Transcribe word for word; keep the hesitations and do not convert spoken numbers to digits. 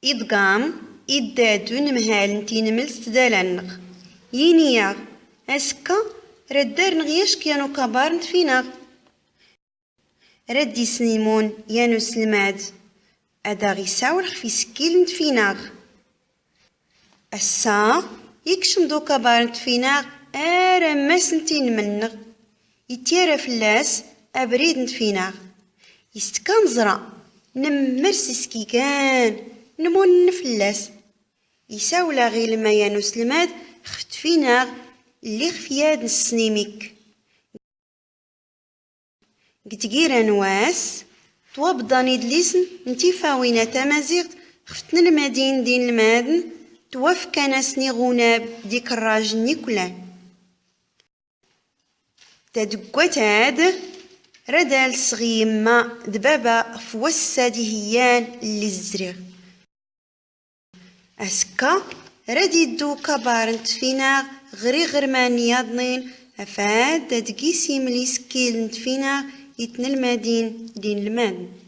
Iḍgam idda-d unemhal n tinmelt d ala-nneɣ, yini-yaɣ: azekka rad darneɣ yack yan ukabar n tfinaɣ. Rad d-isnimun yan uselmad, ad aɣ-isawel xef isekkil n tfinaɣ. Ass-a ikcem-d ukabar n tfinaɣ ar ammas n tinmel-nneɣ, ityara fell-as abrid n tfinaɣ. Is-tekka neẓra nemmer s iskigan, nmunnen fell-as. Isawel-aɣ ilma yan uselmad xef tfinaɣ lli xef yad nessen imik. Deg tgira n wass, twabḍan idlisen n tifawin a tamaziɣt xef tnelmadin d inelmaden, twafkan-asen iɣunab d ikerrajen iklan. Tadeggat-ad, rad alseɣ i yemma d baba xef wass-ad iheyyan lli zriɣ. Azekka rad iddu ukabar n tfinaɣ ɣer iɣerman yaḍnin, afad ad gis imel isekkil n tfinaɣ i tnelmadin d inelmaden.